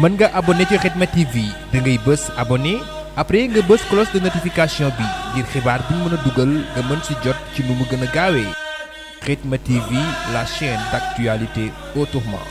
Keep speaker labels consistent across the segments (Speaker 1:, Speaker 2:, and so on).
Speaker 1: mën nga abonné ci Khidma TV da ngay bës abonné après nga bës cloche de notification bi ngir xibaar bu ñu mën a dugal nga mën ci jot ci nu mu gën a gaawee Khidma TV, la chaîne d'actualité autrement.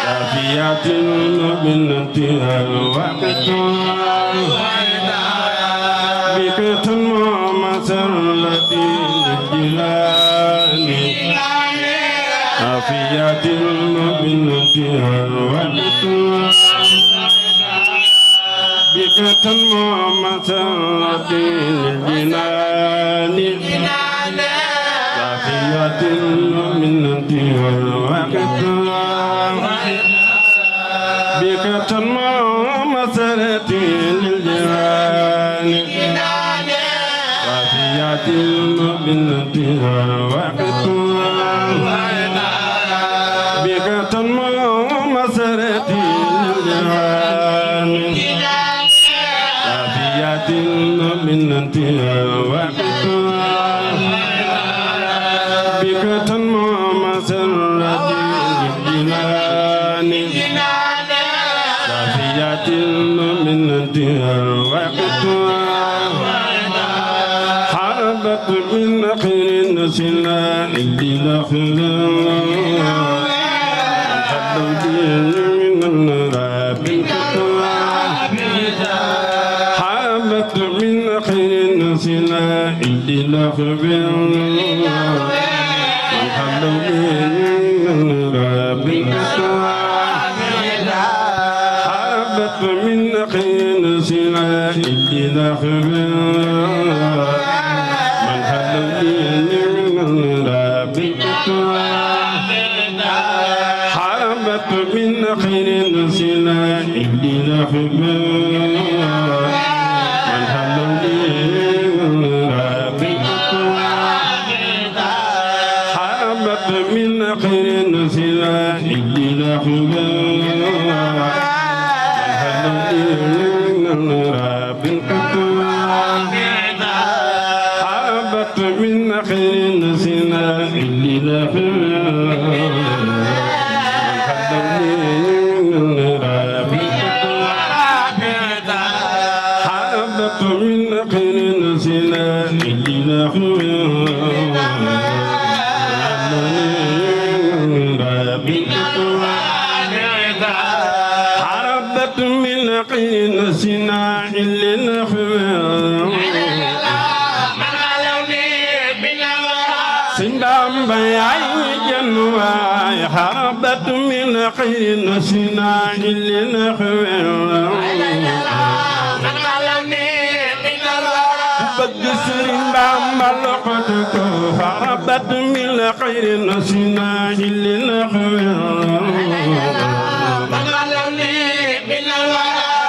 Speaker 2: كافيات بنتها الوقت بك تنمو مسرتي للجنان كافيات بنتها الوقت بك تنمو مسرتي للجنان كافيات بنتها الوقت بك تنمو مسرتي للجنان كافيات بنتها الوقت بك تنمو مسرتي للجنان كافيات بنتها الوقت بك تنمو مسرتي للجنان كافيات بنتها الوقت حربت من خير سلاح للأخلاق حربت من خير سلاح للأخلاق حربت من خير سلاح للأخلاق حربت من خير سلاح للأخلاق من حربت من خير سلاح للأخلاق حربت من خير سلاح للأخلاق حربت من خير سلاح حربت من خير سلاح للأخلاق سندام بياي جنواي حربت من خير سلاح للأخلاق bëgg Sëriñ Bamba loxote ko xarabat min la xayri nasinahi lil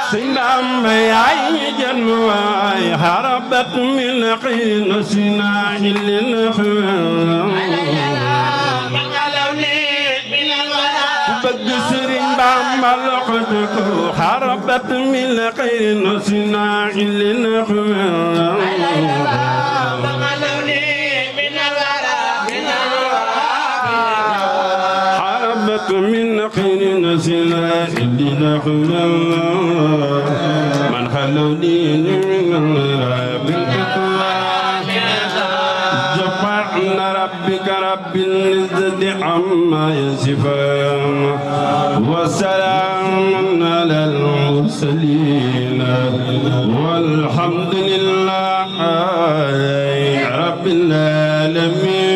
Speaker 2: Sëriñ Bamba yaay jën waay xarabat min la xayri nasinahi lil bëgg Sëriñ Bamba loxote ko xarabat min la xayri nasinahi lil حربت من خير سلاح للأخلاق من خلوني من الرب سبحان ربك رب العزة عما يصفون وسلام على المرسلين والحمد لله رب العالمين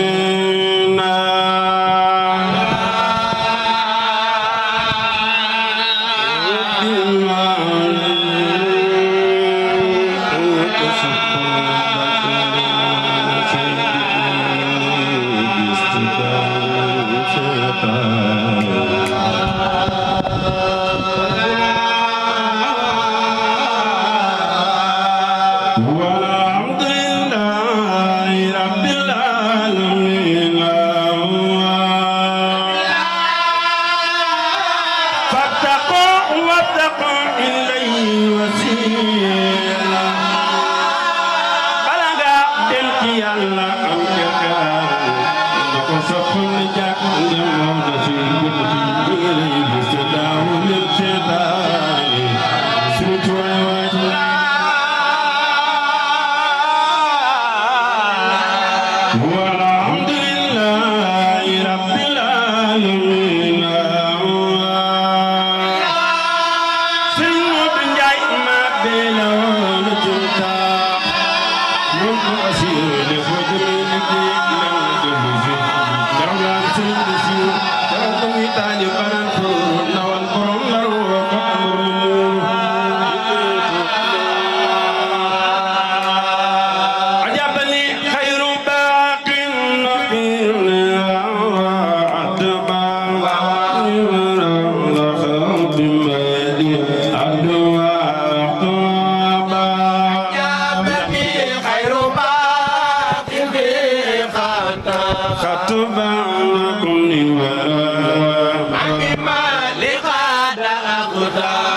Speaker 2: والحمد لله رب العالمين فاتقوا واتقوا إليه وسيلة بلغ دلك يلا أمك وصفن جاك لموت في كتب إليه استدعوا للشيطان سوى وجه والحمد لله رب العالمين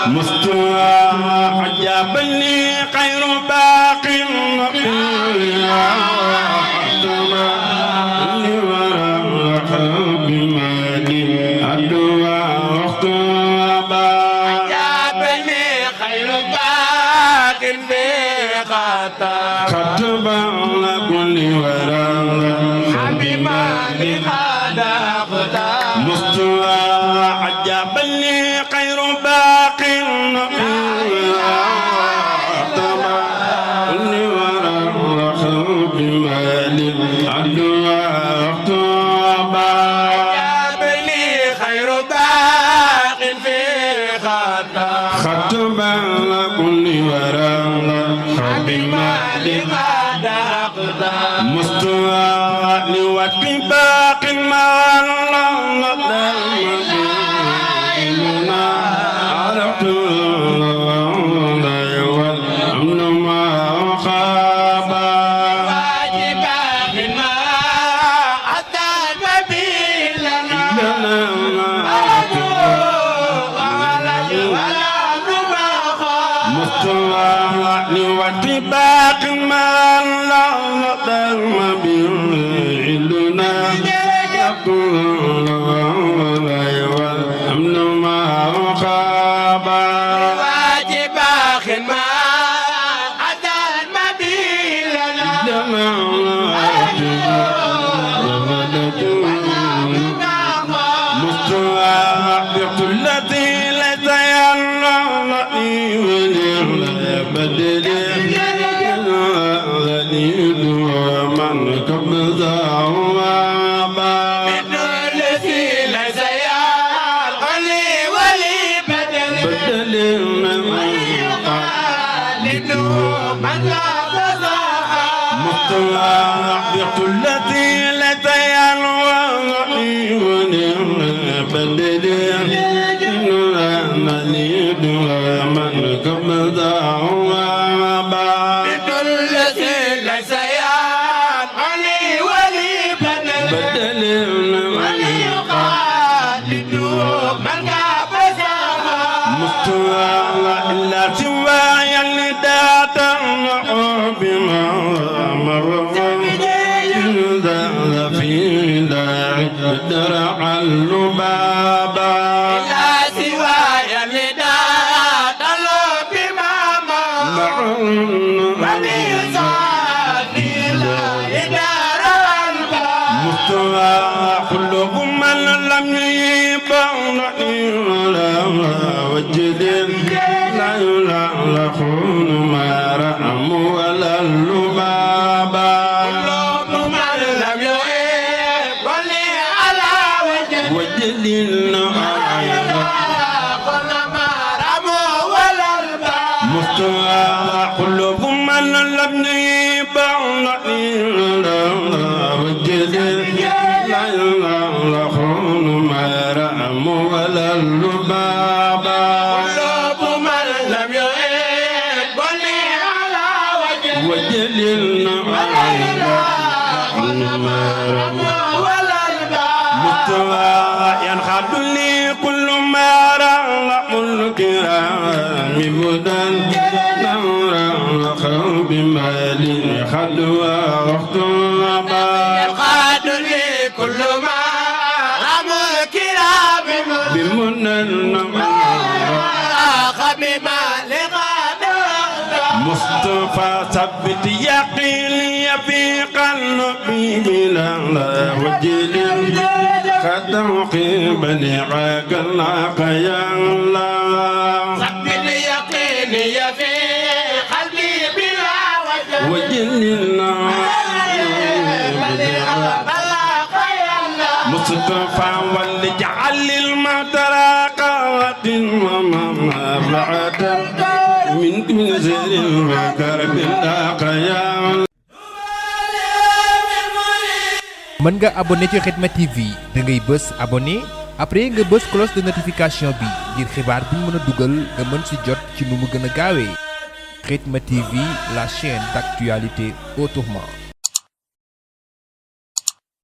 Speaker 2: مستوى عجبني خير باق خطب على كل ورا حبيبا لهذا مستوى عجبني خير باق خطب على كل ورا مستوى لوقت باق مع الله دائما عرفت الله والأمن ما خاب واجبا ما أتى النبي لنا مستوى لوقت باق مع الله دائما بعلنا يقول والأمن ما خاب واجبا ما أتى النبي لنا مستوى بقلتي ليس يرضى بدل من قبل ذوابا بدل ليس يرضى ولي بدل من مستوى بقلتي ليس يرضى بدل من قبل ذوابا بدل ليس يرضى ولي بدل من يقالد من قبل مستوى إلا سواي النداء بما مر في داع درع اللبابا إلا سواي النداء بما مر مستوى قلوب من لم يبان وجد لا يلعلقون ما رأم ولا اللبابا قلوب من لم يبان على وجد مستوى قلوب من لم يبان وجد لا يلعلقون ما رأم ولا اللبابا قلوب من لم يبان على وجد لا يلعلقون ما رأم ولا اللبابا مستوى ينخد لي كل ما رأم الكرام بدل نورا خلب مالي خدوى واختبا ينخد لي كل ما رأم الكرام بمنن خلب مالي مصطفى ثبت يقيني في قلبي بلا وجل خدم قبلي عقلك يا الله ثبت يقيني في قلبي بلا وجل مصطفى ولجعل المدرقات ومبعد من زر وكرب الداقيا
Speaker 1: mën nga abonné ci Khidma TV da ngay bës abonné après nga bës cloche de notification bi ngir xibaar bu ñu mën a dugal nga mën ci jot ci nu mu gën a gaawee Khidma TV, la chaîne d'actualité autrement.